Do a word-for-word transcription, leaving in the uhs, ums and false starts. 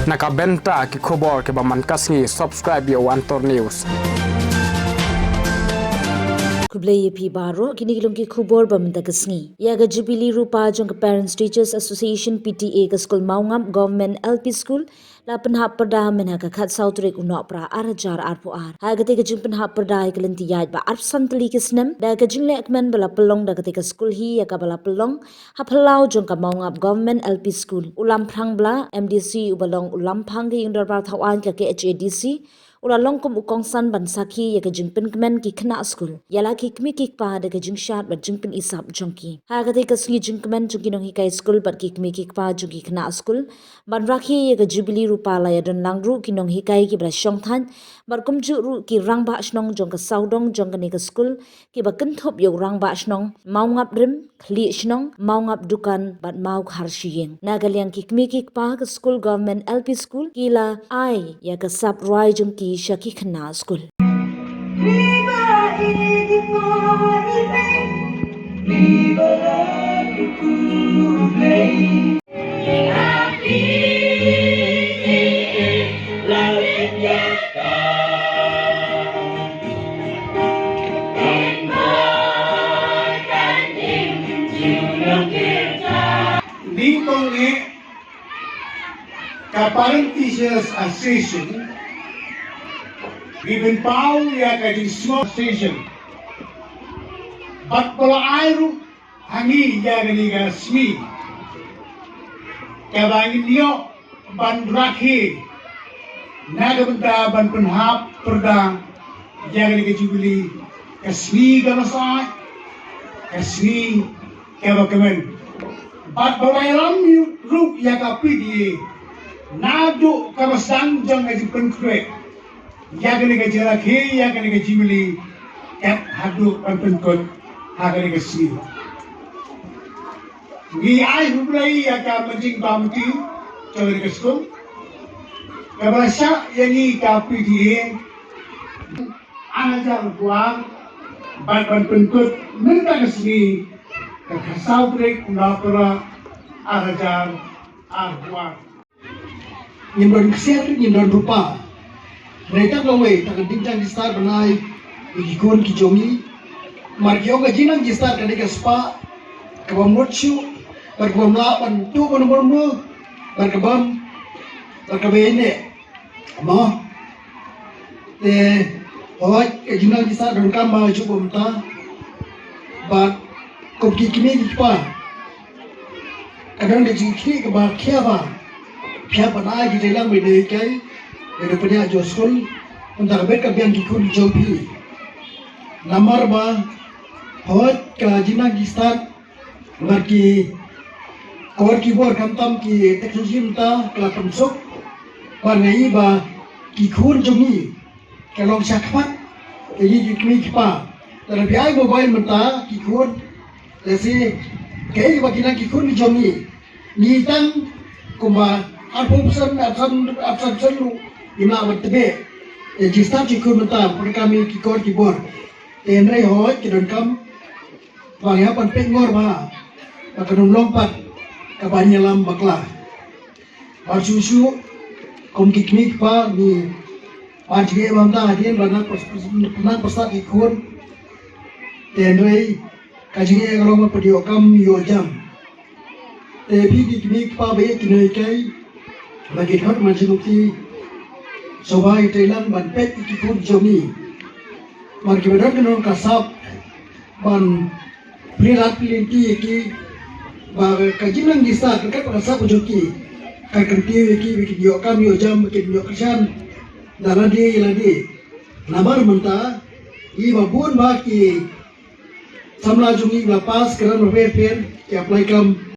Na ka bynta ki khubor kiba man ka sngi, subscribe ïa u Antor News. Khublei ïa phi baroh, kine ki long ki khubor ba mynta ka sngi. Ïa ka Jubilee Rupa jong ka Parents Teachers Association, P T A, ka skul Mawngap Government L P School la pynhap pyrda mynha ka khatsaw tarik u Nohprah ar hajar arphew ar. Ha katei ka jingpynhap pyrda ïa ka lynti ïaid ba arphew san tylli ki snem, da ka jinglehkmen ba la pynlong da katei ka skul hi ïa kaba la pynlong ha phyllaw jong ka Mawngap Government L P School. U Lamphrang Blah, M D C, uba long u Lamphang ka ïing dorbar thawaiñ ka K H A D C, u la long kum u kongsan ban sakhi ïa ka jingpynkmen ki khynnah skul ïa la ki kmie ki kpa da ka jingshad bad jingpynisap jong ki. Ha katei ka sngi jingkmen jong ki nonghikai skul bad ki kmie ki kpa jong ki khynnah skul ban rakhe ïa ka Jubilee Rupa, la ïadon lang ruh ki nonghikai kiba la shongthait bad kumjuh ruh ki rangbah shnong jong ka sawdong jong kane ka skul, kiba kynthup ïa u Rangbah Shnong Mawngap Rim, Khlieh Shnong, Mawngap Dukan bad Mawkhar Shuïing. Na ka liang ki kmie ki kpa ka skul Government L P School ki la ai ïa ka sap rwai jong ki sha ki khynnah skul. Nyngkong eh, ka Parent Teachers Association ngi pynpaw ïa ka jingsngew association bad ba la ai ruh ha ngi ïa kane ka sngi kaba ngin ïoh ban rakhe na ka bynta ban pynhap pyrda ïa kane ka Jubilee, ka sngi kaba sah, ka sngi kaba kmen. Bad ba la ïalam ruh ïa ka P T A naduh kaba sdang jong ka jingpynkhreh ïa kane ka jingrakhe ïa kane ka Jubilee kat haduh ban pynkut ha kane ka sngi. Ngi ai khublei ïa ka Managing Committee jong kane ka skul kaba la shah ïa ngi ka P T A ar hajar arphew ar bad ban pynkut mynta ka sngi ka khatsaw tarik u Nohprah ar hajar arphew ar. Ngim don ksiar, ngim don rupa. Hynrei tang kawei, tang ka jingnang jingstad ban ai ïa ki khun ki jong ngi. Namar ki ong ka jingnang jingstad ka dei ka spah kaba mut shuh bad kaba ym lah ban tuh ban mut mut bad kaba ym, bad kaba ïaineh. Mo. Te hooid ka jingnang jingstad donkam ba shu kumta. Bad kum ki kmie ki kpa, ka don ka jingkyrkieh kaba khia ba phi hap ban ai ki treilang ba ïadei kai, ba ïadei pynïaid jong skul, mynta ka beit ka biang ki khun ki jong phi. Namar ba hooid ka jingnang jingstad bad ki kor ki bor khamtam ki teknoloji mynta ka la pynsuk bad nga i ba ki khun jong ngi ka long shakhmat ka ngi ki kmie ki kpa. Lada phi ai mobile mynta ki khun, lehse kaei ba ki nang ki khun ki jong ngi. Ngi tang kumba arphew percent, arphew percent, arphew percent ruh ngim lah ban tbeh. Ïa jingstad ki khun mynta, pyrkhat ïa ki kor ki bor. Te hynrei hooid ki donkam ba ngi hap ban peit ngor bha ba kan ym long pat kaba ïalam bakla. Bad shuh shuh kum ki kmie ki kpa ngi ban jingeh ba mynta hadien ba nang pyrshah, nang pyrshah ki khun. Te hynrei ka jingeh ka long ba pynïoh kam ïoh jam. Te phi ki kmie ki kpa ba ïeit ki nonghikai, ba ki khot man jingmut ki, sngewbha ïa treilang ban peit ïa ki khun jong ngi. Namar kiba don ka nong ka sap ban plie lad plie lynti ïa ki, ba ka jingnang jingstad ryngkat bad ka sap ka jong ki kan kyntiew ïa ki ba kin ïoh kam ïoh jam, ba kin ïoh kyrshan da lade ïa lade. Namar mynta ngi ba bun ba ki samla jong ngi ba la pass ki ram bapher bapher, ki apply kam